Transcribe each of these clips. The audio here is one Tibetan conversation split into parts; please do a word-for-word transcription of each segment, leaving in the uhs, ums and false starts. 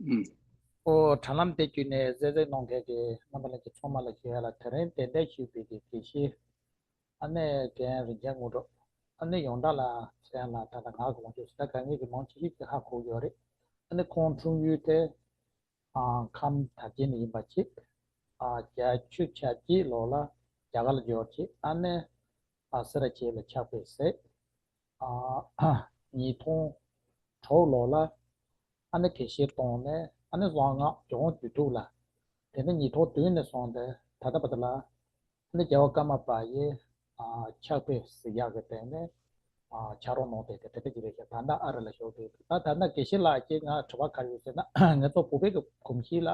ཨུམ། ཨོ། དྲ་ལམ་དེ་བརྒྱུད་ནས་གསན་གཟིགས་གནང་མཁན་གྱི་རྣམ་པ་ལྷན་རྒྱས་ཚང་མ་ལ་ཞུ་ཡ་ལ། དེ་རིང་གདན་འདྲེན་ཞུས་པའི་གི་དགེ་བཤེས་ཨ་ནེ་རྒན་རིན་ཆེན་དངོས་གྲུབ། ཨ་ནེ་ཡོངས་གྲགས་ལ་མཚན་ལ་ད་ལྟ་ང་གི་ངོ་ཅོག་ཟེར་ད་ག་ངེད་ཀྱི་མང་ཆེ་ཤོས་ཀྱིས་ཧ་གོ་ཡོད་རེད། ཨ་ནེ་ཁོང་འཁྲུངས་ཡུལ་དེ་ཨ་ཁམས་དར་རྒྱས་ནས་ཡིན་པ་གཅིག་ཨ་བརྒྱད་ཅུ་གྱ་གཅིག་ལོ་ལ་རྒྱ་གར་ལ་འབྱོར་རྗེས་ཨ་ནེ་ཨ་སེ་ར་བྱེས་ལ་ཕྱག་དཔེ་གཟིགས། ཨ་ཉིས་སྟོང་དྲུག་ལོ་ལ་ཨ་ནེ་དགེ་བཤེས་བཏང་ནས་ཨ་ནེ་གསང་སྔགས་སྦྱོང་རྒྱུད་ཐུགས་ལ། དེ་ནས་ཉིས་སྟོང་བདུན་ནས་བཟུང་སྟེ་ད་ལྟ་བར་དུ་ལ་ཨ་ནེ་རྒྱལ་བ་ཀརྨ་པ་ཡི་ཨ་ཕྱག་དཔེ་གཟིགས་ཡག་གི་སྟེང་ནས་ཨ་ཕྱག་རོགས་གནང་བསྡད་དེ་དེ་འདྲ་ཅིག་རེད་ཤག་ད་ལྟ་ཨ་རི་ལ་བཞུགས་བསྡད་འདུག་ད་ད་ལྟ་དགེ་བཤེས་ལགས་ཀྱིས་ང་དྲི་བ་ག་རེ་ཡོད་ཟེར་ན། ང་ཚོ་བོད་པའི་གི་གོམས་གཤིས་ལ་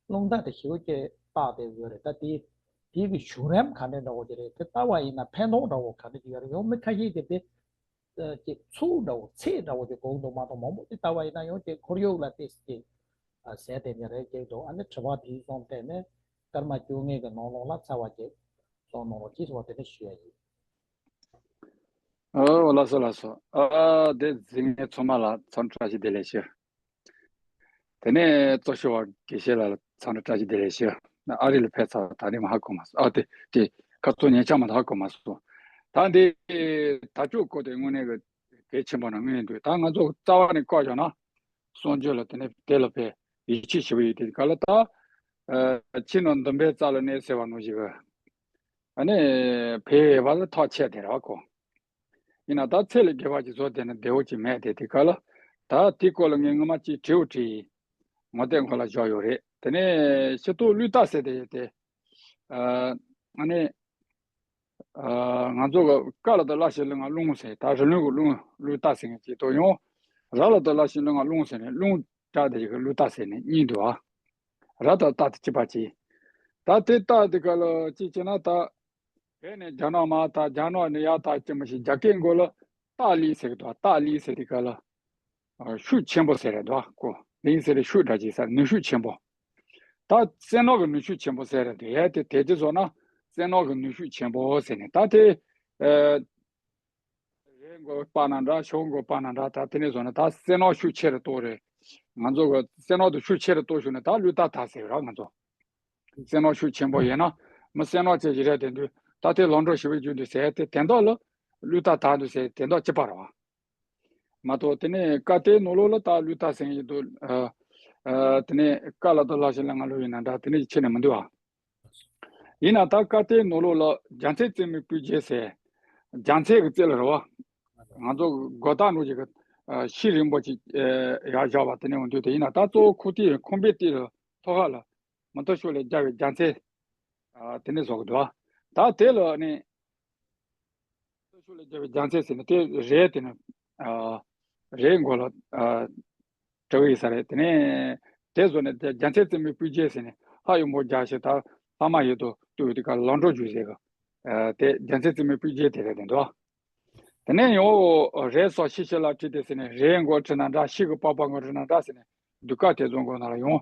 རླུང་རྟ་དེ་ཞེ་པོ་ཅིག་བཏགས་བསྡད་ཡོད་རེད། ད་དེ་དེའི་གི་བྱུང་རིམ་ག་འདྲ་འདྲ་བོ་ཅིག་རེད། དེ་ལྟ་བ་ཡིན་ན་ཕན་ཐོགས་འདྲ་བོ་ག་འདྲ་ཅིག་ཡོད་རེད། ཡང་མི་ཁ་ཤས་ཀྱིས་དེ་ཨ་ཅིག་ཚུགས་འདྲ་བོ་ཚད་འདྲ་བོ་ཅིག་དགོས་འདུག་མ་གཏོགས་མང་པོ་དེ་ལྟ་བ་ཡིན་ན་ཡང་ཅིག་ཁོར་ཡུག་ལ་ཏོག་ཙམ་ཅིག་ཨ་ཟད་དེ་ནི་རེད་ཅིག་འདུག་ཨ་ནི་དྲི་བ་དེའི་བཟུང་སྟེ་ནི་སྐར་མ་བཅོ་ལྔའི་གི་ནང་ལོགས་ལ་ཚར་བ་ཅིག་གསུང་གནང་རོགས་གྱིས་ཟེར་བ་དེ་འདྲ་ཞུ་ཡ་ཡིན། ཨོ་ལགས་སོ་ལགས་སོ། ཨ་དེ་གཟིགས་མཁན་ཚང་མ་ལ་འཚམས་འདྲི་བཀྲ་ཤིས་བདེ་ལེགས་ཞུ། དེ་ནས་གཙོ་ཤོག་བ་དགེ་བཤེས་ལགས་ལ་འཚམས་འདྲི་བཀྲ་ཤིས་བདེ་ལེགས་ཞུ། ཨ་རི་ལ་ཕེབས་ཚར་བ་ད་ནི་མ་ཧ་གོ་མ་སོང་། ཨ་དེ་དེ་ཁ་ཚོ་ཉེ་ཆར་མ་ད་ཧ་གོ་མ་སོང་། ད་འདི་ད་ཅོག་སྐོར་དེ་དངོས་གནས་གི་གལ་ཆེན་པོ་ནང་ངོས་འདུག་ད་ང་ཚོ་རྩ་བ་ནས་བཀག་བཞག་ན་གསུང་ཆོས་ལ་དེ་ནས་དེ་ལ་ཕེབས་ཡིད་ཆེས་ཞུ་བ་ཡོད། དེ་ག་ལ་ད་ཨ་ཕྱི་ནང་འདུན་པའི་རྩ་ལ་གནས་ཟེར་བ་ནང་བཞིན་གི་ཨ་ནི་ཕེབས་པ་ལ་ཐག་ཆད་དེ་རེད་བ་ཁོ། ཡིན་ན་ད་ཚད་ལས་བརྒལ་བ་ཅིག་བཟོ་བསྡད་ན་བདེ་བོ་ཅིག་མེད་དེ། དེ་ག་ལ་ད་དེ་སྐོར་ལ་ངས་སྔོན་མ་ཅིག་དྲི་བ་དྲིས་ཡིན། ངོ་དེབ་ངོ་ལ་བཞག་ཡོད་རེད། དེ་ནས་ཤེས་རྟོགས་བློས་བཏང་ཟེར་དེ་ཡོད་དེ། ཨ་ནི་ཨ་ང་ཚོ་གི་ཀ་ལ་དང་བླ་ཞབས་ཀྱི་ལུང་ཟེར། ད་རི་ལུང་གི་ལུང་བློས་བཏང་ཟེར་མཁན་ཅིག་ཏུ་ཡང་། ར་ལ་དང་བླ་ཞབས་ཀྱི་ལུང་ཟེར་ནས་ལུང་བྲག་དེ་ཞིག་གི་བློས་བཏང་ཟེར་ནས་གཉིས་འདུག་ཨ། ར་དང་ཏ་དེ་གཅིག་པ་གཅིག་ད་དེ་ཏ་དེ་ག་ལ་གཅིག་བྱས་ན་ད། བོད་ནས་རྒྱ་ནག་མར་ད་རྒྱ་ནག་ནས་ཡར་ད་ཅི་མ་ཞིག་རྒྱ་སྐད་མགོ་ལ་ཏཱ་ལི་ཟེར་གི་འདུག་ཏཱ་ལི་ཟེར་དེ་ག་ལ་ཤུགས་ཆེན་པོ་ཟེར་རེད་འདུག་གོ། ལི་ཟེར་རེད། ཤུགས་འདྲ་ཅིག་ཟེར། ནུས་ཤུགས་ཆེན་པོ། ད་བསོད་ནམས་ཀྱི་ནུས་ཤུགས་ཆེན་པོ་ཟེར་རེད་འདུག་ཡ་དེ་དེ་དེ་བཟོ་ན་བསོད་ནམས་ཀྱི་ནུས་ཤུགས་ཆེན་པོ་ཟེར་ནས་ད་དེ། རེད་མགོ་པ་ན་འདྲ་ཤོག་མགོ་པ་ན་འདྲ། ད་དེ་ནས་བཟོ་ན་ད་བསོད་ནམས་ཤུགས་ཆེ་རུ་གཏོང་རེད། ང་ཚོ་གི་བསོད་ནམས་དེ་ཤུགས་ཆེ་རུ་གཏོང་ཤུགས་ནས་ད་བློས་བཏང་ད་ཟེར་ར་ང་ཚོ། བསོད་ནམས་ཤུགས་ཆེན་པོ་ཡིན་ན་མི་བསོད་ནམས་ཅན་ཞིག་རེད་དེ་འདུག་ད་དེ་ལམ་འགྲོ་ཞི་བའི་རྒྱུ་འདུག་ཟེར་དེ་དེ་འདོག་ལ་བློས་བཏང་ད་འདུག་ཟེར་དེ་འདོག་གཅིག་པ་རེད་བ། མ་གཏོགས་དེ་ནས་ཀ་ཏའི་ནང་ལོགས་ལ་ད་བློས་བཏང་ཟེར་ཡིན་འདུག་ཨ་ཨ་དེ་ནས་ཀ་ལ་དང་བླ་ཞབས་ཀྱི་ལུང་ཡིན་ན་འདྲ་དེ་ནས་ཕྱི་ནས་མི་འདུག་ཨ། ཡིན་ན་ད་ཀ་ཏའི་ནང་ལོགས་ལ་རྒྱལ་མཚན་རྩེ་མོའི་སྤུ་རྒྱལ་ཟེར། རྒྱལ་མཚན་གྱི་རྩེ་ལ་རེད་བ། ང་ཚོ་མགོ་ཐག་འགྲོ་ཅིག་གི་ཤིང་རིང་པོ་ཅིག་ཡར་བཞག་པ་དེ་ནས་འོང་དུས་དེ་ཡིན་ན་ད་གཙོ་བོ་ཁོ་དེ་ཁང་པའི་དེ་ལ་ཐོག་ཁ་ལ་མོ་ཊ་ཤོག་ལས་རྒྱབ་པའི་རྒྱལ་མཚན་དེ་ནས་བཟོ་གི་འདུག་ད་དེ་ལ་ནི་མོ་ཊ་ཤོག་ལས་རྒྱབ་པའི་རྒྱལ་མཚན་ཟེར་ནས་དེ་རས་དེ་ནི་རས་མགོ་ལ་གྲི་གུ་ཡིན་ས་རེད། དེ་ནས་དེ་བཟོ་ནས་དེ་རྒྱལ་མཚན་རྩེ་མོའི་སྤུ་རྒྱལ་ཟེར་ནས་ལྷ་ཡུ་མོ་རྒྱལ་ཞེས་ད་ལྷ་མ་ཡི་དོ་བཏུལ་བའི་དུས་སྐབས་ལམ་འགྲོ་རྒྱུ་ཟེར་གི། དེ་རྒྱལ་མཚན་རྩེ་མོའི་སྤུ་རྒྱལ་དེ་རེད་དེ་འདུག་དེ་ནས་ཡང་རས་སོགས་ཤི་ཤི་ལ་བྲིས་ཏེ་ཟེར་ནས་རས་མགོ་བྲིས་ན་འདྲ། ཤི་གི་པགས་པ་མགོ་བྲིས་ན་འདྲ་ཟེར་ནས་དུས་སྐབས་དེ་ཚོ་མགོ་ན་ལ་ཡང་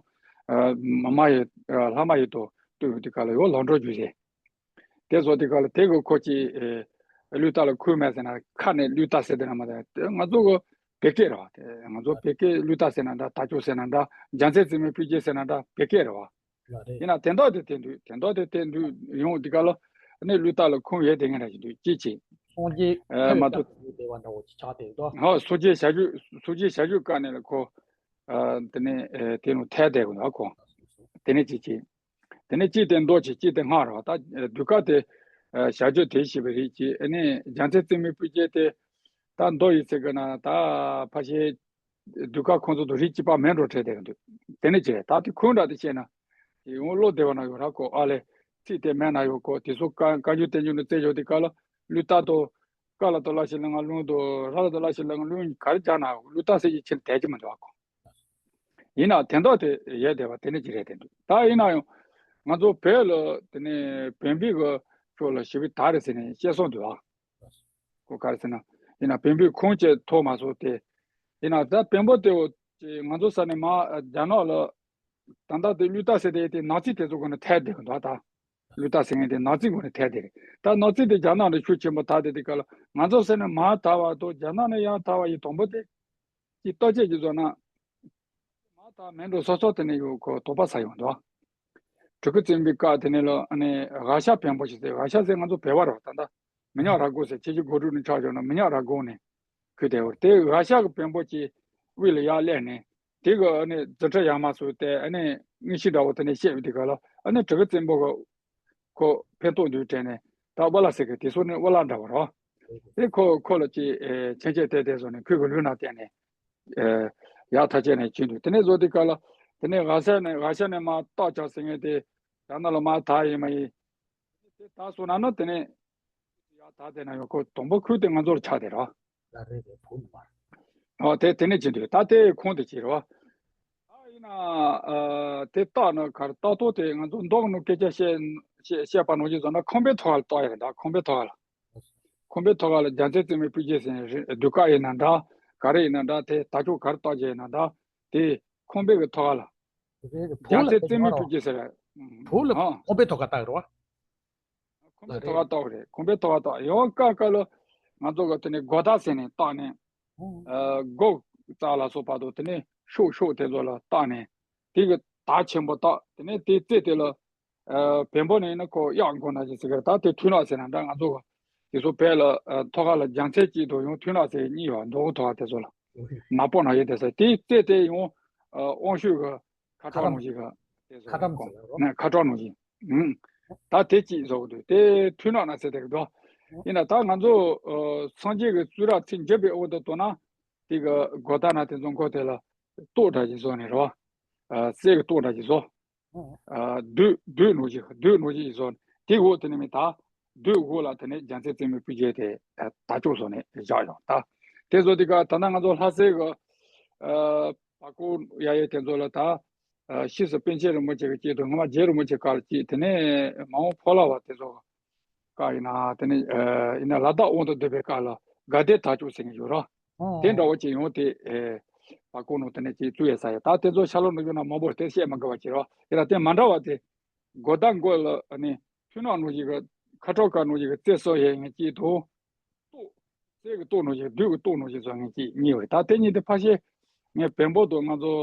མ་མ་ཡི་ལྷ་མ་ཡི་དོ་བཏུལ་བའི་དུས་སྐབས་ལ་ཡང་ལམ་འགྲོ་རྒྱུ་ཟེར། དེ་བཟོ་དུས་སྐབས་ལ་དེ་གི་ཁོ་ཅིག་ཨེ་བློས་བཏང་ལ་ཁུར་མེད་ཟེར་ན་ཁ་ནས་བློས་བཏང་ཟེར་དེ་ན་མ་དེ་ང་ཚོ་གི་བོད་སྐད་རེད་བ། དེ་ང་ཚོ་བོད་སྐད་བློས་བཏང་ཟེར་ན་འདྲ། ད་ཅོག་ཟེར་ན་འདྲ། རྒྱལ་མཚན་རྩེ་མོའི་སྤུ་རྒྱལ་ཟེར་ན་འདྲ། བོད་སྐད་རེད་བ། ཡིན་ན་དེ་འདོག་དེ་དེ་འདུག་དེ་འདོག་དེ་དེ་འདུག་ཡོང་དུས་སྐབས་ལ་ནི་བློས་བཏང་ལ་ཁུར་ཡོད་དེ་ངན་ར་ཞིག་འདུག་ཅི་ཅི། སངས་རྒྱས་ཨེ་མ་གཏོགས་བསྟན་པའི་བཀའ་ལ་བསྟན་པ་འདྲ་བོ་ཅིག་ཆགས་བསྡད་འདུག་ཧོ་སངས་རྒྱས་བྱ་རྒྱུད་སངས་རྒྱས་བྱ་རྒྱུད་བཀའ་ནས་ལ་ཁོ་ཨ་དེ་ནས་ཨེ་དེ་ནང་ཐལ་བསྡད་དགོས་འདུག་ཁོ། དེ་ནས་ཅི་ཅི། དེ་ནས་གཅིག་དེ་མདོ་ཅིག་གཅིག་དེ་སྔགས་རེད་བ། ད་དུས་སྐབས་དེ་བྱ་རྒྱུད་དེ་ཞེས་པའི་རིགས་ཀྱི་ཨ་ནི་རྒྱལ་མཚན་རྩེ་མོའི་སྤུ་རྒྱལ་དེ་ད་མདོ་ཡི་ཚིག་གི་ན་ད་ཕལ་ཆེར་དུས་སྐབས་ཁོང་ཚོ་དང་རིགས་གཅིག་པ་མིན་འགྲོ་བྲལ་བསྡད་ཀྱི་འདུག་དེ་ནས་ཅི་རེད། ད་དེ་ཁུངས་འདྲ་དེ་བཤད་ན་དེ་ཡང་བློ་བདེ་བ་ན་ཡོད་ར་ཁོ། ཨ་ལས་ཚིག་དེ་མེད་ན་ཡོད་ཁོ། དེ་ཚོ་བཀའ་བཀའ་འགྱུར་བསྟན་འགྱུར་ནས་བཙལ་ཡོད་དེ་ག་ལ་བློས་བཏང་དང་། ཀ་ལ་དང་བླ་ཞབས་ཀྱི་ལུང་དང་། ར་ལ་དང་བླ་ཞབས་ཀྱི་ལུང་ག་རེ་སྦྱར་ན་བློས་བཏང་ཟེར་གྱི་ཕྱིར་དལ་གྱི་མི་འདུག་ཨ་ཁོ། ཡིན་ན་དེ་འདོག་དེ་ཡལ་བསྡད་པ་དེ་ནི་ཅི་རེད་དེ་འདུག་ད་ཡིན་ན་ཡང་ང་ཚོ་བོད་ལ་དེ་ནས་བོན་པོའི་གི་ཕྱོགས་ལ་ཞི་བའི་དར་རེད་ཟེར་ནས་བཤད་སྲོལ་འདུག་ཨ། ཁོ་ག་རེ་ཟེར་ན་ཡིན་ན་བོན་པོའི་ཁུངས་ཅིག་ཐོབ་མ་སོང་སྟེ། ཡིན་ན་ད་བོན་པོ་དེ་ང་ཚོ་ས་ནས་མར་རྒྱ་ནག་ལ་ད་ལྟ་དེ་བློས་བཏང་ཟེར་དེ་དེ་ནག་རྩིས་དེ་ཚོ་གི་ནང་ཐལ་བསྡད་གི་འདུག་ད་བློས་བཏང་ཟེར་མཁན་དེ་ནག་རྩིས་གི་ནང་ཐལ་བསྡད་རེད། ད་ནག་རྩིས་དེ་རྒྱ་ནག་ནས་ཤུགས་ཆེན་པོ་དར་བསྡད་དེ་ག་ལ་ང་ཚོ་ས་ནས་མར་དར་བ་དང་རྒྱ་ནག་ནས་ཡར་དར་བ་ཡི་དང་པོ་དེ་ཀྱི་ལྟོ་ཆས་ཀྱི་བཟོ་ན། ད་མེ་འགྲོ་སོ་སོ་དེ་ནས་ཡོད་ཁོ་དོགས་པ་ཟ་ཡོང་འདུག་དྲུ་གུ་བཙན་པོའི་སྐབས་དེ་ནས་ལ་ཨ་ནི་ཝ་ཤ་བེམ་པོ་ཞིག་ཟེར། ཝ་ཤ་ཟེར་ང་ཚོ་བལ་བ་རེད་བ། ད་ལྟ་མི་ཉག་ར་གོ་ཟེར། ཁྱེད་ཀྱི་གོ་དྲུག་ནས་ཆགས་བྱུང་ན་མི་ཉག་ར་གོ་ནས་ཁུལ་དེ་བར་དེ་ཝ་ཤ་གི་བེམ་པོ་ཅིག་དབུས་ལ་ཡར་སླེབས་ནས་དེ་གི་ཨ་ནི་རྫུ་འཕྲུལ་ཡར་མར་བཟོས་ཏེ་ཨ་ནི་དངོས་གཞི་འདྲ་བོ་དེ་ནས་བཤད་པའི་དེ་ག་ལ་ཨ་ནི་དྲུ་གུ་བཙན་པོ་གི་ཁོ་ཕན་ཐོགས་འདུག་དྲན་ནས་ད་ཝ་ལ་ཟེར་གི་དེ་ཚོ་ནི་ཝ་ལ་འདྲ་བོ་རོ། དེ་ཁོ་ཁོ་ལ་ཅིག་ཨེ་མཆན་ཆས་དེ་དེ་བཟོ་ནས་ཁོས་གི་ལུས་ན་བསྟན་ནས་ཨེ་ཡག་ཐག་བཅད་ནས་བྱིན་འདུག་དེ་ནས་བཟོ་དེ་ག་ལ་དེ་ནས་ཝ་ཤ་ནས་ཝ་ཤ་ནས་མར་ཏག་ཅག་ཟེར་མཁན་དེ་ཡང་ན་ལ་མར་དར་ཡིན་མ་ཡིན། དེ་དར་སོང་ན་ནི་དེ་ནས་ཡར་དར་དེ་ན་ཡོད་ཁོ་དང་པོ་ཁུལ་དེ་ང་ཚོར་ཆགས་དེ་རོ། ལ་རེད་རེད་བུ་མ་རེད། ཨོ་དེ་དེ་ནས་བྱེད་འདུག་ད་དེ་ཁོང་དེ་བྱེད་རོ། ད་ཡིན་ན་ཨ་དེ་རྟགས་ནི་ག་རེ་རྟགས་ཐོག་དེ་ང་ཚོ་མདོག་ནང་སྐད་ཆ་བཤད་བཤད་བཤད་པ་ནང་བཞིན་བཟོ་ན་ཁང་པའི་ཐོག་ལ་རྟགས་ཡིན་ད། ཁང་པའི་ཐོག་ལ། ཁང་པའི་ཐོག་ལ་རྒྱལ་མཚན་བཙུན་མོའི་སྤུ་རྒྱལ་ཟེར་རེད། གདུགས་དཀར་ཡིན་ན་འདྲ། ག་རེ་ཡིན་ན་འདྲ། དེ་དར་ལྕོག་ག་རེ་རྟགས་བྱས་ཡིན་ན་འདྲ། དེ་ཁང་པའི་གི་ཐོག་ལ་རྒྱལ་མཚན་བཙུན་མོའི་སྤུ་རྒྱལ་ཟེར་རེད། བུ་ལ་ཨ་ཁང་པའི་ཐོག་ཁ་རྟགས་རེད་བ། ཁང་པའི་ཐོག་ཁ་རྟགས་རེད། ཁང་པའི་ཐོག་ཁ་རྟགས་ཡང་ཀ་ཀ་ལ་ང་ཚོ་གི་དེ་ནས་སྒོ་ད་ཟེར་ནས་བཏགས་ནས། ཨ་སྒོ་རྩ་ལ་སོགས་པ་དང་དེ་ནས་ཤོག་ཤོག་དེ་ཚོ་ལ་བཏགས་ནས་དེ་གི་དར་ཆེན་པོ་བཏགས། དེ་ནས་དེ་རྩེ་དེ་ལ་ཨ་བེམ་པོ་ནས་ཡིན་ན་ཁོ་གཡག་མགོ་ན་ཞིག་ཟེར་གི་རེད། ད་དེ་ཐུན་ལག་ཟེར་ན་འདྲ། ང་ཚོ་གི་དེ་ཚོ་བལ་ལ་ཨ་ཐོག་ཁ་ལ་རྒྱལ་མཚན་གཅིག་དང་ཡང་ཐུན་ལག་ཟེར་གཉིས་ཡོད། མདོ་དབུས་ཐོག་ཁ་དེ་ཚོ་ལ་ནག་པོ་ནག་ཡོད་དེ་ཟེར། དེ་རྩེ་དེ་ཡང་ཨ་དབང་ཕྱུག་གི་ཁ་ཁ་ཁྲག་ཊམ་ནང་བཞིན་གི་དེ་ཁ་ཚོ་ཊམ་གོ་ཟེར་རོ། ནས་ཁ་ཁྲག་ནང་བཞིན། ཨུམ། ད་དེ་གཅིག་བཟོ་གི་འདུག་དེ་ཐུན་ལག་ན་ཟེར་དེ་གི་འདུག་ཨོ་ཡིན་ན་ད་ང་ཚོ་ཨ་སངས་རྒྱས་ཀྱི་གསུང་རབ་ཚིག་འཇུག་པའི་དབང་དུ་བཏང་ན་དེ་གི་སྒོ་ད་ན་དེ་ཚོ་མགོ་དེ་ལ་ཏོག་འདྲ་ཞིག་བཟོ་ནས་རོ། ཨ་གསེར་གི་ཏོག་འདྲ་ཞིག་བཟོ། ཨོ་ཨ་བདུད་བདུད་ནང་བཞིན་བདུད་ནང་བཞིན་བཟོ། དེ་འོག་དེ་ནས་མི་ད་བདུད་འོག་ལ་དེ་ནས་རྒྱལ་མཚན་བཙུན་མོའི་སྤུ་རྒྱལ་དེ་ཨ་དར་ལྕོག་བཟོ་ནས་བཞག་ཡོང་ད། དེ་བཟོ་དེ་ག་ད་ན་ང་ཚོ་ལྷ་སའི་གི་ཨ་བར་སྐོར་ཡ་ཡ་དེ་ཚོ་ལ་ད། ཨ་ཕྱིས་སུ་པཎ་ཆེན་རིན་པོ་ཆེ་གི་དཀྱིལ་དུ་སྔོན་མ་རྗེ་རིན་པོ་ཆེ་སྐབས་ལ་སྐྱེས། དེ་ནས་མ་འོངས་ཕོ་ལྷ་བ་དེ་ཚོ་སྐབས་ཡིན་ན་དེ་ནས་ཨ་ཡིན་ན་ལ་དྭགས་དབང་དུ་བསྡུས་པའི་སྐབས་ལ་དགའ་ལྡན་དར་ལྕོག་ཟེར་མཁན་ཡོད་ར། ཨོ་དེ་འདྲ་བོ་ཅིག་ཡོང་དེ་ཨེ་བར་སྐོར་ནང་དེ་ནས་ཅིག་བཙུགས་ཡས་ས་ཡ། ད་དེ་ཚོ་ཤར་ལྷོ་ནུབ་བྱང་ན་མང་པོ་དེ་བཤད་མི་དགོས་པ་ཅིག་ར། ཡིན་ན་དེ་མ་འདྲ་བ་དེ་སྒོ་ད་མགོ་ལ་ཨ་ནི་ཐུན་ནག་ནང་བཞིན་གི་ཁ་ཁྲག་དཀར་ནང་བཞིན་གི་རྩེ་གསོ་ཡས་ཡིན་གཅིག་དང་། ཏོག་གསེར་གྱི་ཏོག་ནང་བཞིན་བདུད་ཀྱི་ཏོག་ནང་བཞིན་བཟོ་མཁན་གཅིག་གཉིས་ཡོད་རེད། ད་དེ་གཉིས་དེ་ཕལ་ཆེར་ངས་བེམ་པོ་དང་ང་ཚོ་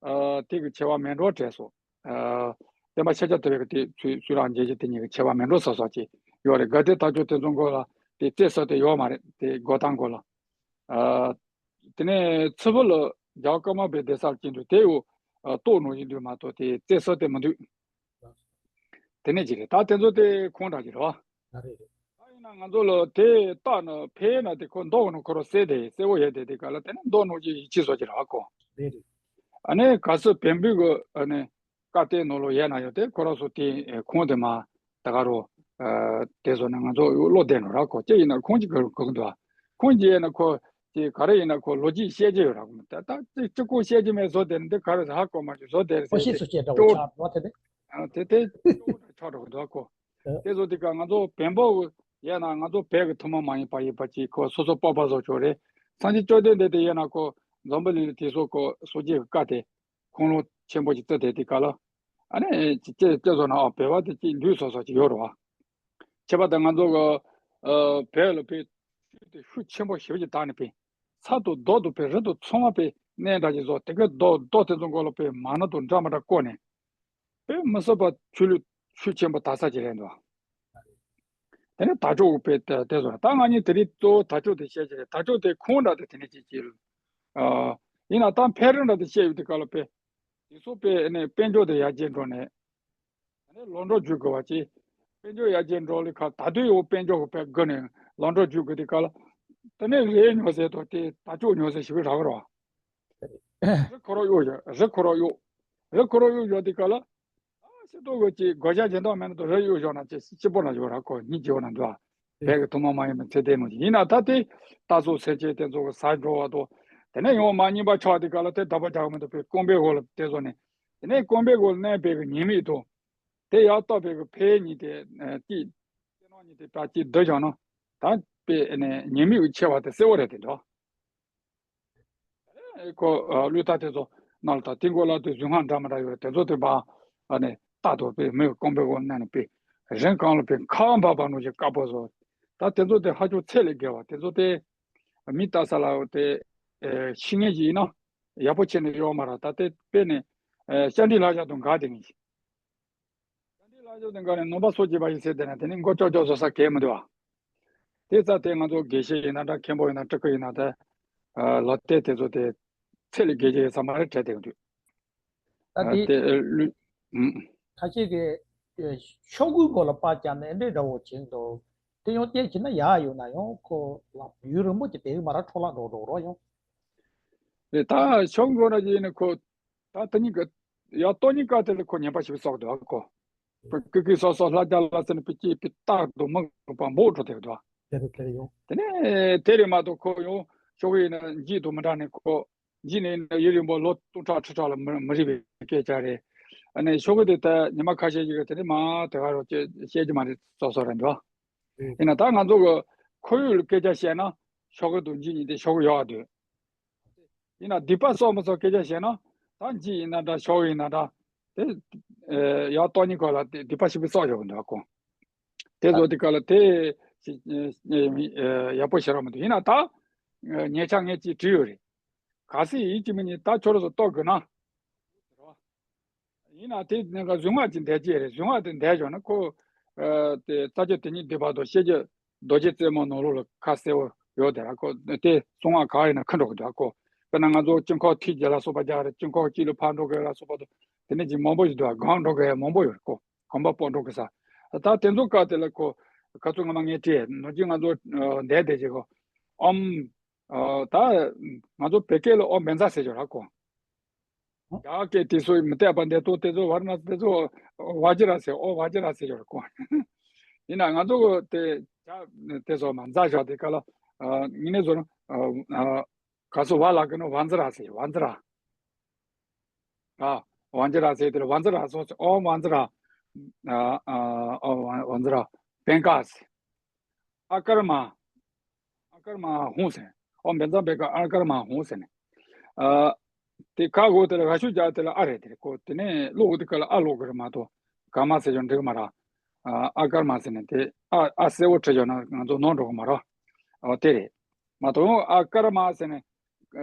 ཨ་དེ་གི་ཆེ་བ་མེད་འགྲོ་དྲན་སོང་། ཨ་བསྟན་པ་ཤཱཀྱ་ཐུབ་པའི་གི་དེ་ཚུལ་ཚུལ་རང་འགྱེད་ཀྱི་དེ་གཉིས་ཀྱི་ཆེ་བ་མེད་འགྲོ་བཟོ་བཟོ་ཅིག་ཡོད་རེད། དགའ་ལྡན་དར་ལྕོག་དེ་ཚོ་མགོ་ལ་དེ་རྩེ་གསོ་དེ་ཡོད་མ་རེད། དེ་སྒོ་ད་མགོ་ལ། ཨ་དེ་ནས་ཚུར་བུ་ལ་རྒྱལ་བ་ཀརྨ་པའི་གདན་ས་ལ་སྐྱེས་འདུག་དེ་ཡོད་ཨ་ཏོག་ནང་བཞིན་འདུག་མ་གཏོགས་དེ་རྩེ་གསོ་དེ་མི་འདུག་དེ་ནས་ཅི་རེད། ད་དེ་ཚོ་དེ་ཁོང་འདྲ་ཅིག་རེད་བ། ད་རེད་རེད། ད་ཡིན་ན་ང་ཚོ་ལ་དེ་རྟགས་ནི་ཕེ་ན་དེ་ཁོ་མདོག་ནི་ཁོ་རང་གསལ་དེ་གསལ་བོ་ཡོད་དེ་དེ་ག་ལ་དེ་ནི་མདོག་ནང་བཞིན་ཡིད་ཆེས་བཟོ་ཅིག་རེད་བ་ཁོ། རེད་རེད། ཨ་ནི་ག་སུ་བེམ་པོའི་གི་ཨ་ནི་བཀའ་བསྟན་ནང་ལོགས་ཡོད་ན་ཡོད་དེ་ཁོ་རང་ཚོ་དེ་ཁོང་དེ་མ་ད་ག་རོ། དེ་ཚོ་ནི་ང་ཚོ་བློ་བདེ་ནོ་ར་ཁོ་ཅི་ཡིན་ན་ཁོང་གིས་གི་གི་འདུག་ཁོང་གིས་ཡིན་ན་ཁོ་དེ་ག་རེ་ཡིན་ན་ཁོ་ལོ་རྒྱུས་བཤད་ཀྱི་ཡོད་ར་ཁོ་མི་ད་ད་ཅི་ཅི་ཁོ་བཤད་ཀྱི་མེད་བཟོ་དེ་འདི་ག་རེ་ཧ་གོ་མ་ཅི་བཟོ་དེ་ཁོ་ཤེས་སུ་སྐྱེས་འདྲ་བོ་ཆགས་འགྲོ་དེ་ནི། ཨ་དེ་དེ་ཆགས་འགྲོ་གི་འདུག་ཁོ། ཨ། དེ་ཚོ་དེ་ག་ང་ཚོ་བེམ་པོ་ཡས་ན་ང་ཚོ་བོད་ཀྱི་ཐུན་མོང་མ་ཡིན་པ་ཡིན་པ་ཅིག་ཁོ་སོ་སོ་སྤོབས་པ་བཟོ་ཆོག་རེད། སངས་རྒྱས་བཅོམ་ལྡན་འདས་དེ་ཡས་ན་ཁོ་འཛམ་བུ་གླིང་ལ་དེ་ཚོ་ཁོ་སངས་རྒྱས་ཀྱི་བཀའ་དེ་ཁུངས་ལུང་ཆེན་པོ་ཅིག་བརྩི་དེ་དེ་ག་ལ། ཨ་ནི་ཅི་ཅི་ཅི་བཟོ་ན་ཨ་བོད་པ་དེ་ཅིག་ལུས་སོ་སོ་ཅིག་ཡོད་རེད་བ། ཁྱད་པར་དུ་ང་ཚོ་གི་ཨ་བོད་ལ་བོད་ཤུལ་དེ་ཤུགས་ཆེན་པོ་ཞེ་པོ་ཅིག་དར་ནས་བོད་ས་དང་རྡོ་དང་བོད་རི་དང་ཚང་མ་བོད་གནས་འདྲ་ཅིག་བཟོ་དེ་གའི་རྡོ་རྡོ་དེ་ཚོ་མགོ་ལ་བོད་མ་ཎི་དང་འདྲ་མ་འདྲ་བརྐོས་ནས། དཔེ་མི་སྲིད་པ་ཆོས་ལུགས་ཤུགས་ཆེན་པོ་དར་ས་ཅིག་རེད་འདུག་དེ་ནས་དར་ལྕོག་དཔེ་དེ་དེ་ཚོ་ད་ང་གཉིས་དེ་རིང་གཙོ་བོ་དར་ལྕོག་དེ་བཤད་ཀྱི་རེད། དར་ལྕོག་དེ་ཁུངས་འདྲ་དེ་དེ་ནས་ཅིག་ཅིག་ཨ་ཡིན་ན་ད་འཕེལ་རིམ་འདྲ་དེ་བཤད་ཡོད་དུས་སྐབས་ལ་དཔེ་དེ་ཚོ་དཔེ་ནས་དཔལ་འབྱོར་དེ་ཡར་རྒྱས་འགྲོ་ནས་ཨ་ནི་ལོག་འགྲོ་རྒྱུག་དགོས་པ་ཅིག་དཔལ་འབྱོར་ཡར་རྒྱས་འགྲོ་ལི་ཁ་ད་དུང་ཡང་དཔལ་འབྱོར་གི་དཔེ་དགོས་ནས་ལོག་འགྲོ་རྒྱུག་དགོས་དུས་སྐབས་ལ་དེ་ནས་རས་ཉོ་ཟེར་དང་དེ་དར་ལྕོག་ཉོ་ཟེར་ཞིག་རག་རོགས། རི་ཁོ་ར་གཡུག་བཞག་རི་ཁོ་ར་གཡུག་རི་ཁོ་ར་གཡུག་བཞག་དེ་ག་ལ། ཨ་ཤི་ཏོ་གོ་ཅིག་སྒོ་ལྕགས་སྦྱིན་བདག་མེད་ན་དུ་རི་གཡུག་བཞག་ན་ཅི་སྤྱི་པོ་ན་ཡོད་ར་ཁོ་གཉིས་ཀྱི་འོ་ན་འདུག་ཨ། བོད་ཀྱི་ཐུན་མོང་མ་ཡིན་པའི་ཚད་ལྡན་ནང་བཞིན་ཡིན་ན་ད་དེ་ད་སོ་སེར་ཆེན་དེ་ཚོ་གི་ས་འགྲོ་བ་དོ། དེ་ནས་ཡང་མ་རྙིང་པ་ཆགས་དེ་ག་ལ་དེ་ད་པ་རྒྱག་མི་འདུག་པའི་རྐང་པའི་འོག་ལ་དེ་ཚོ་ནས། དེ་ནས་རྐང་པའི་འོག་ལ་གནས་པའི་གི་ཉེས་དམིགས་དོ། དེ་ཡར་བཏབ་པའི་གི་ཕའི་གཉིས་དེ་ཏིག་ཏེ་ནང་གཉིས་དེ་པ་ཅིག་བསྡུ་བཞག་ན། ད་པའི་ནས་ཉེས་དམིགས་ཀྱི་ཆེ་བ་དེ་གསལ་བོ་རེད་དེ་འདྲ། ཁོ་ཨ་བློས་བཏང་དེ་ཚོ་ནང་ལ་ད་ཏིང་གོ་ལ་དེ་གཟུངས་སྔགས་འདྲ་མི་འདྲ་ཡོད་རེད། དེ་ཚོ་དེ་པ་ཨ་ནི་རྟག་ཏུ་པའི་མི་གི་རྐང་པའི་འོག་གནས་ནས་པའི་རིང་གང་ལ་པའི་ཁ་འབབ་པ་ནང་བཞིན་དཀར་པོ་བཟོ། ད་དེ་ཚོ་དེ་ཧ་ཅང་ཚད་ལས་བརྒལ་བ་དེ་ཚོ་དེ་མི་ལྟ་ས་ལ་དེ་ཤི་ངེས་ཤིག་ཡིན་ན་ ཡག་པོ་བྱས་ནས་ཡོད་མ་རེད། ད་དེ་དཔེ་ནས་ཨ་ཤ་འདྲི་ལྷ་ཞབས་དང་འགལ་དེ་ངེས། ཤ་འདྲི་ལྷ་ཞབས་དང་འགལ་ནས་ནོམ་པ་སོ་སྐྱེས་པ་ཡིན་ཟེར་དེ་ན་དེ་ནི་མགོ་ལྕོག་ལྕོག་བཟོ་ས་གལ་མི་འདུག་བ། དེ་ཙ་དེ་ང་ཚོ་དགེ་བཤེས་ཡིན་ན་འདྲ། མཁན་པོ་ཡིན་ན་སྤྲུལ་སྐུ་ཡིན་ན་ད་ལོ་ཏོག་དེ་ཚོ་དེ་ཚད་ལས་བརྒལ་གྱི་ཡོད་ས་མ་རེད་དྲན་བསྡད་ཀྱི་འདུག་ད་ཨ་དེ་དེ་ཨ་ལུས་ཨུམ། ཁ་ཤས་ཀྱིས་ཨེ་ཤོག་གུའི་མགོ་ལ་པར་བརྒྱབ་ནས་འདྲེ་འདྲ་བོ་བྱེད་འདུག་དེ་ཡང་བལྟས་ཕྱིན་ན་ཡག་ཡོད་ན་ཡང་ཁོ་ལ་ཡུན་རིང་པོ་ཅིག་བསྡད་ཀྱི་མ་རེད། འཕྲོ་བརླག་འགྲོ་འགྲོ་རོགས་ཡོང་། རེད། ད་ཤོག་གུའི་མགོ་ལ་ཡིན་ན་ཁོ་ད་ད་ཉིན་གི་ཡ་ཏོག་ཉིན་ཀ་དེ་ལ་ཁོ་ཉན་པ་ཞིག་བསགས་འདུག་ཁོ་ཀི་ཀི་སོ་སོ་ལྷ་རྒྱ་ལ་ཟེར་ནས་པི་ཅི་པི་རྟག་ཏུ་མི་དགོས་པ་འབོག་འགྲོ་དེ་འདུག་དེ་རེད་དེ་རེད་ཡོང་། དེ་ནས་དེ་རེད་མ་གཏོགས་ཁོ་ཡང་ཤོག་གུ་ཡིན་ན་འཇིག་ཏུ་མི་འདྲ་ནས་ཁོ། འཇིག་ནས་ཡུན་རིང་པོ་ལོ་སྟོང་ཕྲག་ཁྲི་ཕྲག་ལ་མི་མི་རིང་བའི་སྐད་ཆ་རེད། ཨ་ནི་ཤོག་གུ་དེ་ད་ཉི་མ་ཁ་ཤས་ཤིག་གིས་དེ་ནི་མ་དེ་ག་རོ་ཅེས་བཤད་རྒྱུ་མ་རེད་སོ་སོ་རེད་འདུག་ཨེ། ཡིན་ན་ད་ང་ཚོ་གི་ཁོར་ཡུག་ལ་སྐད་ཆ་བཤད་ན་ཤོག་གུ་དང་འཇིག་གཉིས་དེ་ཤོག་གུ་ཡག་འདུག་ཡིན་ན་སྡིག་པ་གསོག་མི་གསོག་སྐད་ཆ་བཤད་ན་ད་འཇིག་ཡིན་ན་འདྲ་ཤོག་གུ་ཡིན་ན་འདྲ་དེ་ཨེ་ཡག་ཏོག་ཉིད་ག་ལ་དེ་སྡིག་པ་ཞིག་པའི་གསོག་ཡོད་འདུག་ཁོ། དེ་ཚོ་དེ་ག་ལ་དེ་ཡག་པོ་ཤེས་རོགས་མི་འདུག་ཡིན་ན་ད་ཉེ་ཆར་ངས་ཅིག་བྲིས་ཡོད་རེད། གལ་སྲིད་ཡིན་གཅིག་མིན་གཉིས་ད་ཁྱོད་རང་ཚོ་ལྟོ་དགོས་ན། ཡིན་ན་དེ་ནང་ག་གཟུངས་སྔགས་ཀྱི་འདས་ཀྱི་རེད། གཟུངས་སྔགས་དེ་འདས་བྱུང་ན་ཁོ། དེ་རྩ་བརྒྱུད་དེ་ཉིད་སྡེ་པ་དང་ཤེས་རྒྱུད་རྡོ་རྗེ་རྩེ་མོ་ནང་ལོགས་ལ་ཁ་གསལ་བོ་ཡོད་དེ་ར་ཁོ། དེ་གཟུངས་སྔགས་ག་ཡིན་ན་ཁ་འགྲོ་གི་འདུག་ཁོ། དཔེར་ན་ང་ཚོ་དཀྱིལ་འཁོར་ཐིག་བརྒྱད་ལ་སོགས་པ་རྒྱག་རེད། དཀྱིལ་འཁོར་གཅིག་ལ་ཕར་འགྲོ་དགོས་ལ་སོགས་པ་དང་དེ་ནས་ཅིག་མང་པོ་ཞིག་འདུག་གང་འགྲོ་དགོས་མང་པོ་ཡོད་རེད་ཁོ། གོམ་པ་སྤོ་འགྲོ་གི་ས། ད་དེ་ཚོ་སྐབས་དེ་ལ་ཁོ་ག་ཚོད་སྔ་མ་ངས་བྲིས་ནོར་གྱི་ང་ཚོ་འདས་དེ་ཅིག་གོ། ཨོམ། ད་ང་ཚོ་བོད་སྐད་ལ་ཨོམ་བཛྲ་ཟེར་ཞོར་ར་ཁོ། རྒྱ་སྐད་དེ་ཚོ་མི་བལྟས་པ་འདས་ཏོ་དེ་ཚོ་ཝར་ན་དེ་ཚོ་ཝ་ཇི་ར་ཟེར། ཨོ་ཝ་ཇི་ར་ཟེར་ཞོར་ཁོ། ཡིན་ན་ང་ཚོ་གི་དེ་ཇ་དེ་ཚོ་མ་བཛྲ་ཞོར་དེ་ག་ལ་ངི་ནས་ཚོ་ག་ཚོད་ཝ་ལ་གི་ནོ་ཝ་ཛི་ར་ཟེར། ཝ་ཛི་ར། ཨ། ཝ་ཛི་ར་ཟེར་དེ་ལ་ཝ་ཛི་ར་སོགས་ཨོ་ཝ་ཛི་ར། ཨ་ཨ་ཨོ་ཝ་ཛི་ར། བེང་ཀ་ཟེར། ཨ་ཀར་མ། ཨ་ཀར་མ་ཧོང་ཟེར། ཨོ་བེན་ཛ་བེ་ཀ་ཨ་ཀར་མ་ཧོང་ཟེར་ནས། ཨ། དེ་ཁ་གོ་དེ་ལ་ར་ཤུ་རྒྱག་དེ་ལ་ཨ་རེད་དེ་རེད་ཁོ། དེ་ནས་ཀློག་དེ་ཀ་ལ་ཨ་ཀློག་གི་རེད་མ་གཏོགས་ག་མ་ཟེར་ཀྱང་འགྲིག་མ་ར། ཨ་ཨ་ཀར་མ་ཟེར་ནས་དེ་ཨ་ཨ་གསལ་བོ་བྲིས་ཀྱང་ན་ང་ཚོ་ནོར་འགྲོ་གི་མ་ར། ཨོ་དེ་རེད། མ་གཏོགས་ཨ་ཀར་མ་ཟེར་ནས། ཀ་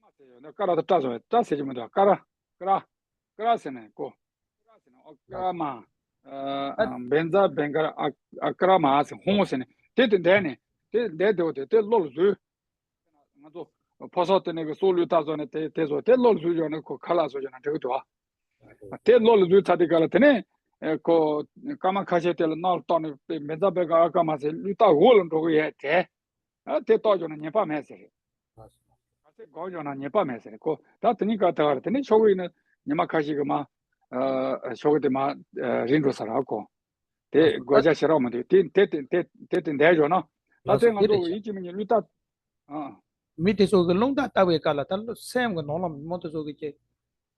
མ་ཟེར་ཡོད་ན་ཀ་ར་དང་ཀྲ་ཟེར་ཀྲ་ཟེར་གྱི་མི་འདུག་ཀ་ར། ཀ་ར། ཀ་ར་ཟེར་ནས་གོ། ཀ་ར་ཟེར་ནས་ཨོ་ཀ་མ། ཨ་བེན་ཛ་བེང་ཀ་ཨ་ཨ་ཀ་ར་མ་ཟེར་ཧོང་ཟེར་ནས་དེ་དེ་འདས་ནས་དེ་འདས་དེ་འོ་དེ་དེ་བློ་ལ་བཟོས། ང་ཚོ་ཕོ་སོགས་དེ་ནས་གི་སྲོག་བློས་བཏང་བཟོ་ནས་དེ་དེ་བཟོ་དེ་བློ་ལ་བཟོས་ཡོད་ན་ཁོ་ཁ་ལག་བཟོ་ཡོད་ན་འགྲིག་གི་འདུག་ཨ། དེ་བློ་ལ་བཟོས་ཚར་དེ་ག་ལ་དེ་ནས་ཁོ་ཀ་མ་ཁ་ཤས་དེ་ལ་རྣ་ལ་གཏོགས་ནས་བེན་ཛ་བེང་ཀ་ཨ་ཀ་མ་ཟེར་བློས་བཏང་འོག་ལ་འགྲོ་གི་ཡོད་དེ། ཨ་དེ་རྟོགས་བྱུང་ན་ཉེས་པ་མེད་ཟེར་རེད། གལ་སྲིད་གོ་བྱུང་ན་ཉེས་པ་མེད་ཟེར་རེད་ཁོ། ད་དེ་ནི་ག་ད་ག་རེད། དེ་ནི་ཤོག་གུ་ཡིན་ན་ཉི་མ་ཁ་ཤས་ཀྱི་མ། ཨ་ཤོག་གུ་དེ་མ་ཨ་རིང་འགྲོ་ས་ར་ཁོ། དེ་གོ་ཆ་ཞེ་དྲག་མི་འདུག་དེ་དེ་དེ་དེ་དེ་དེ་འདས་བྱུང་ན། ད་དེ་ང་ཚོ་ཡིན་གཅིག་མིན་གཉིས་བློས་བཏང་། ཨ། མི་དེ་ཚོ་གི་རླུང་རྟ་ལྟ་བའི་སྐབས་ལ་ད་སེམས་ཀྱི་ནང་ལ་མི་དེ་ཚོ་གི་ཅིག་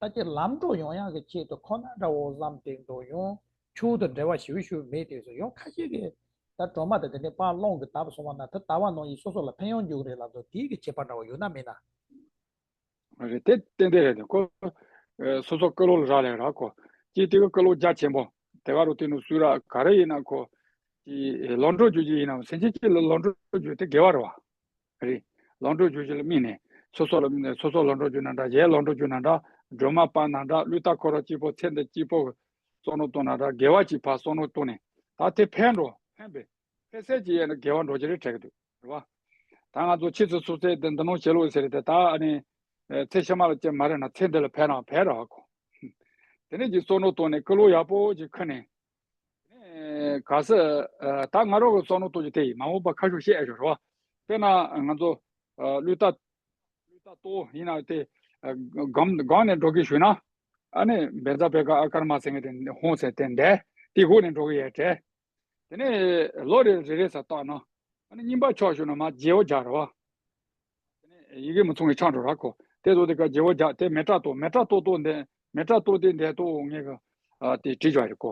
ད་ཀྱི་ལམ་འགྲོ་ཡོང་ཡག་གི་ཆེད་དུ་ཁོ་ན་འདྲ་བོ་བསམ་སྟེ་འགྲོ་ཡོང་། ཆུ་དང་འབྲེལ་བ་ཞེ་པོ་ཞིག་མེད་དེ་ཚོ་ཡང་ཁ་ཤས་ཀྱིས་ད་སྒྲོལ་མ་དང་དེ་འདྲའི་པར་སློང་གི་བཏབ་སོང་བ་ན་ད་ལྟ་བ་ནང་བཞིན་སོ་སོ་ལ་ཕན་ཡོན་འབྱུང་གི་རེད་ལབ་འདུག་དེའི་གི་ཁྱད་པར་འདྲ་བོ་ཡོད་ན་མེད་ན། རེད་དེ་ཏན་ཏན་རེད་དེ་ཁོ། ཨེ་སོ་སོ་ཀི་ལོ་ལ་རག་ལས་རག་ཁོ། ཅིག་དེ་གི་ཀི་ལོ་རྒྱ་ཆེན་པོ། དེ་ག་རུ་དེ་ནུ་སུ་ར་ག་རེ་ཡིན་ན་ཁོ། ཅིག་ལོ་འགྲོ་རྒྱུ་ཅིག་ཡིན་ན་སེམས་ཅན་གཅིག་ལ་ལོ་འགྲོ་རྒྱུ་དེ་དགེ་བ་རེད་བ། རེད། ལོ་འགྲོ་རྒྱུ་ཞིག་ལ་དམིགས་ནས་སོ་སོ་ལ་དམིགས་ནས་སོ་སོ་ལོ་འགྲོ་རྒྱུ་ན་འདྲ། གཞན་ལོ་འགྲོ་རྒྱུ་ན་འདྲ། སྒྲོལ་མ་པ་ན་འདྲ། གླུད་རྟ་ཁོ་ར་གཅིག་པོ་ཚེ་འདི་གཅིག་པོ་གི་བསམ་བློ་གཏོང་ན་འདྲ། དགེ་བ་གཅིག་ཕར་བསམ་བློ་གཏོང་ནས་ད་དེ་ཕན་འགྲོ་ཕན་པའི་ཕན་སེམས་ཀྱི་ཡས་ནས་དགེ་བ་འགྲོ་རྒྱུ་རེད་དྲན་གི་འདུག་རེད་བ། ད་ང་ཚོ་ཕྱི་ཚུལ་ཚུལ་ཚད་དེ་འདི་ནང་བྱེད་ལོ་ཟེར་དེ་ད་ཨ་ནི། ཚེ་ཕྱི་མ་ལ་ཅི་མ་རེད་ན་ཚེ་འདི་ལ་ཕན་ན་ཕན་ར་བ་གོ། དེ་ནས་ཀྱི་བསམ་བློ་གཏོང་ནས་ཀི་ལོ་ཡག་པོ་ཅིག་ཁུར་ནས། ནས་ག་ས། ད་ང་རང་གི་བསམ་བློ་གཏོང་རྒྱུ་དེ་ཡིན། མ་འོངས་པ་ཁ་ཤས་བཤད་ཡ་ཞོར་རོ། དཔེར་ན་ང་ཚོ་གླུད་རྟ། གླུད་རྟ་གཏོ་ཡིན་ན་དེ་སྒང་སྒང་ནས་འགྲོ་གི་ཞུས་ན། ཨ་ནི་བེན་ཛ་བེ་ཀ་ཨ་ཀར་མ་ཟེར་མཁན་དེ་ཧོང་ཟེར་དེ་འདས་དེ་སྒོ་ནས་འགྲོ་གི་ཡོད་དྲན། དེ་ནས་ལོ་རེ་རེ་རེ་ས་བཏགས་ན། ཨ་ནི་རྙིང་པ་ཕྱོགས་ཞུ་ན་མ་རྗེ་བོ་རྒྱག་རོ། དེ་ནས་ཡི་གེ་མི་མཚུངས་པའི་ཆགས་འགྲོ་ར་ཁོ། དེ་ཚོ་དེ་ཀ་རྗེ་བོ་རྒྱག་དེ་མེ་ཏྲ་གཏོ་མེ་ཏྲ་གཏོ་གཏོ་འདས་མེ་ཏྲ་གཏོ་དེ་འདས་གཏོ་ངེས་གི། ཨ་དེ་བྲིས་བཞག་རེད་ཁོ།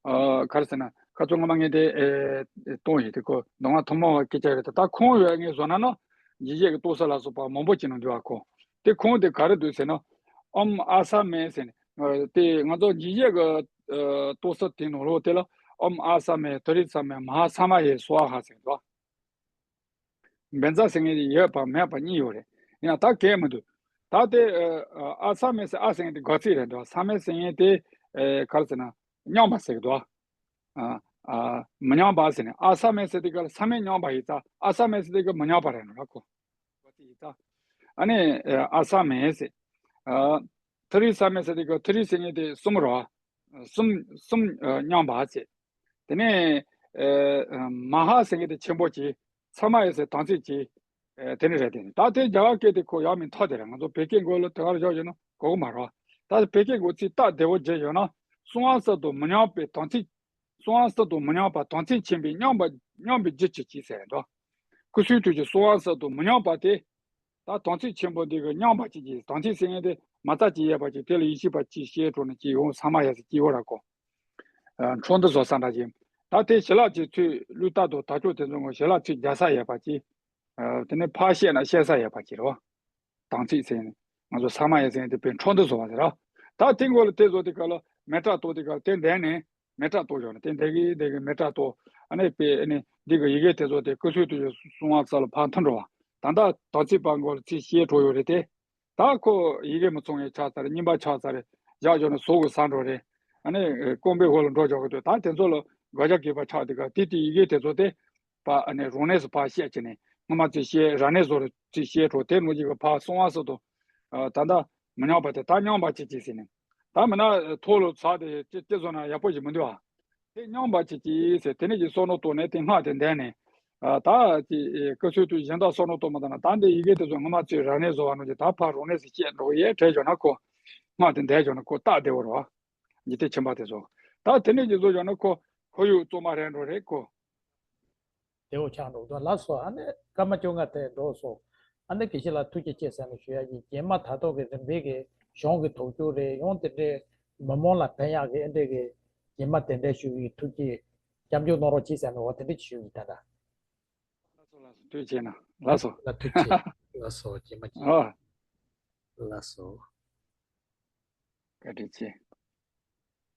ཨ་ག་རེ་ཟེར་ན་ཁ་ཚོ་ངོ་མ་ངས་དེ་ཨེ་གཏོང་ཡིན་དེ་ཁོ་མདོ་སྔགས་ཐུན་མོང་བ་སྐད་ཆ་རེད། ད་ད་ཁོང་ཡོད་ངས་བཟོ་ན་ན་འཇིགས་བྱེད་ཀྱི་གཏོ་ས་ལ་སོགས་པ་མང་པོ་ཅིག་ནང་འདུས་བ་ཁོ། དེ་ཁོང་དེ་ག་རེ་འདུག་ཟེར་ན། ཨོམ་ཨ་ས་མེ་ཟེར་ནས་དེ་ང་ཚོ་འཇིགས་བྱེད་ཀྱི་གཏོ་ས་དེ་ནང་ལོགས་དེ་ལ་ཨོམ་ཨ་ས་མེ་ཏུ་རི་ས་མེ་མ་ཧཱ་ས་མ་ཡེ་སྭཱ་ཧཱ་ཟེར་འདུག་བན་ཛ་ཟེར་མཁན་ཡོད་པ་མེད་པ་གཉིས་ཡོད་རེད། ཡང་ད་གལ་མི་འདུག་ད་དེ་ཨ་ས་མེད་ཟེར་ཨ་ཟེར་མཁན་དེ་ག་ཚིག་རེད་འདུག་ས་མེད་ཟེར་མཁན་དེ་ཨ་ག་རེ་ཟེར་ན་མཉམ་པ་ཟེར་གི་འདུག་ཨ་ཨ་མི་མཉམ་པ་ཟེར་ནས་ཨ་ས་མེད་ཟེར་དེ་ག་ལ་ས་མེད་མཉམ་པ་ཡིན་ཙང་ཨ་ས་མེད་ཟེར་དེ་ག་མི་མཉམ་པ་རེད་འདུག་ལ་ཁོ། ག་ཚིག་ཡིན་ཙང་ཨ་ནི་ཨ་ས་མེད་ཟེར། ཨ་ཐི་རི་ས་མེད་ཟེར་དེ་ག་ཐི་རི་ཟེར་མཁན་དེ་གསུམ་རེད་བ། གསུམ་གསུམ་ཨ་མཉམ་པ་ཟེར། དེ་ནས་ཨ་མ་ཧ་ཟེར་མཁན་དེ་ཆེན་པོ་གཅིག་ས་མ་ཡ་ཟེར་དམ་ཚིག་གཅིག་ཨ་དེ་ནི་རེད། དེ་ནི་ད་དེ་རྒྱ་གར་སྐད་དེ་ཁོ་ཡག་མིན་ཐོག་དེ་རེད། ང་ཚོ་བོད་སྐད་མགོ་ལ་དེ་གར་བཞག་ཡོད་ན་གོ་གི་མ་རེད། ད་བོད་སྐད་མགོ་ཚིག་སྟབས་བདེ་བོ་བརྗོད་ཡོད་ན་གསུམ་པ་གསུམ་དུ་མི་མཉམ་པའི་དམ་ཚིག་གསུམ་པ་གསུམ་དུ་མི་མཉམ་པ་དམ་ཚིག་ཆེན་པོའི་མཉམ་པ་མཉམ་པའི་རྒྱུ་བྱེད་ཀྱི་ཟེར་འདུག་ཀུན་གསལ་ཐུགས་རྗེ་གསུམ་པ་གསུམ་དུ་མི་མཉམ་པ་དེ། ད་དམ་ཚིག་ཆེན་པོ་འདི་གི་མཉམ་པ་གཅིག་གིས་དམ་ཚིག་ཟེར་མཁན་དེ་མ་རྩ་གཅིག་ཡོད་པ་གཅིག་དེ་ལ་ཡེ་ཤེས་པ་གཅིག་ཤེས་འགྲོ་ནས་གཅིག་ཡོང་ས་མ་ཡ་ཟེར་གཅིག་ཡོང་ར་གོ། ཨ་འཕྲོ་འདི་བཟོ་ས་འདྲ་ཅིག་ད་དེ་ཞི་ལྷག་གི་ཚུལ་བློས་བཏང་དང་དག་སྐྱོང་དེ་ཚོ་ངོ་ཞི་ལྷག་ཚུལ་རྒྱག་ས་ཡོད་པ་གཅིག་ཨ་དེ་ནས་ཕར་བཤད་ན་བཤད་ས་ཡོད་པ་གཅིག་རེད་བ། དམ་ཚིག་ཟེར་ནས་ང་ཚོ་ས་མ་ཡ་ཟེར་དེ་བས་འཕྲོ་འདི་བཟོ་བ་ཟེར་ར། ད་དེ་མགོ་ལ་དེ་བཟོ་དེ་ག་ལ་མེ་སྲེག་གཏོར་དེ་ག་ལ་དེ་འདས་ནས་མེ་སྲེག་གཏོར་བཞག་ནས་དེ་འདས་གི་འདས་གི་མེ་སྲེག་གཏོར། ཨ་ནི་དཔེ་ཨ་ནི་འདི་གི་ཡི་གེ་དེ་ཚོ་དེ་ཀུན་གསལ་དུ་གསུང་བ་ས་ལ་ཕར་མཐུན་འགྲོ་བ། ད་ལྟ་དམ་ཚིག་པ་མགོ་ལ་ཚིག་ཤེས་འགྲོ་ཡོད་རེད་དེ། ད་ཁོ་ཡི་གེ་མི་ཚང་བའི་ཆགས་ཚར་རྙིང་པ་ཆགས་ཚར་བཞག་བཞག་ནས་བཟོ་དགོས་ས་འགྲོ་རེད། ཨ་ནི་རྐང་པའི་ཧོ་ལ་འགྲོ་བཞག་གི་འདུག་ད་དེ་ཚོ་ལ་དགག་བྱ་དགོས་པ་ཆགས་དེ་ག་དེ་དེ་ཡི་གེ་དེ་ཚོ་དེ། པ་ཨ་ནི་རང་གནས་སུ་ཕར་བཤད་ཀྱི་ནི་སྔོན་མ་ཚིག་བཤད་རང་གནས་སུ་ཚིག་བཤད་འགྲོ་དེ་ནོ་ཅིག་གི་ཕར་གསུང་བ་སོགས་དང་། ད་ལྟ་མི་མཉམ་པ་དེ་ད་མཉམ་པ་ཅིག་ཅིག་ཟེར་ནས། ད་མི་ན་ཐོག་ལ་ཚགས་དེ་ཅི་ཅི་བཟོ་ན་ཡག་པོ་ཞིག་མི་འདུག་ཨ། དེ་མཉམ་པ་ཅིག་ཅིག་ཟེར་དེ་ནས་ཀྱི་བསམ་བློ་གཏོང་ནས་དེ་སྔགས་དེ་འདས་ནས། ད་ཅི་ཀུན་གསལ་དུ་གཞན་དག་བསམ་བློ་གཏོང་མ་ཐུབ་ན་ད་འདི་ཡི་གེ་དེ་ཚོ་སྔོན་མ་ཚིག་རང་གནས་བཟོ་བ་ནོ་ཅིག་ད་ཕར་རང་གནས་སུ་བཤད་འགྲོ་ཡས་བྲལ་བྱུང་ན་ཁོ། སྔགས་དེ་འདས་བྱུང་ན་ཁོ་རྟགས་བདེ་བོ་རེད་བ། འཇིག་རྟེན་ཁྱིམ་པ་དེ་ཚོ། ད་དེ་ནས་ཀྱི་བཟོ་བྱུང་ན་ཁོ་ཁོར་ཡུག་གཙང་མ་རེད་འགྲོ་རེད་ཁོ། བདེ་བོ་ཆགས་འགྲོ་གི་འདུག་ལགས་སོ། ཨ་ནི་སྐར་མ་བཅོ་ལྔ་དེ་འགྲོ་སོང་། ཨ་ནི་དགེ་བཤེས་ལགས་ཐུགས་རྗེ་ཆེ་ཟེར་ནས་ཞུ་ཡ་ཡིན། རྗེས་མ་ད་ཐོག་གི་རིམ་པས་ཀྱི་གཞུང་གི་དོགས་གཅོད་རེད་ཡང་དེ་འདྲའི་མི་མང་ལ་ཕན་ཡག་གི་ཨེ་འདྲའི་གི་རྗེས་མ་དེ་འདྲའི་ཞུ་གི་ཐུགས་རྗེ་སྐྱབས་འཇུག་གནང་རོགས་གྱིས་ཟེར་ནས་འོ་དེ་འདྲ་ཞུ་ཡིན་ད་ལྟ། ལགས་སོ་ལགས་སོ་ཐུགས་རྗེ་ཆེ་གནང་། ལགས་སོ། ལགས་ཐུགས་རྗེ་ཆེ། ལགས་སོ་རྗེས་མ་ཅིག་ཨ། ལགས་སོ། བཀའ་དྲིན་ཆེ།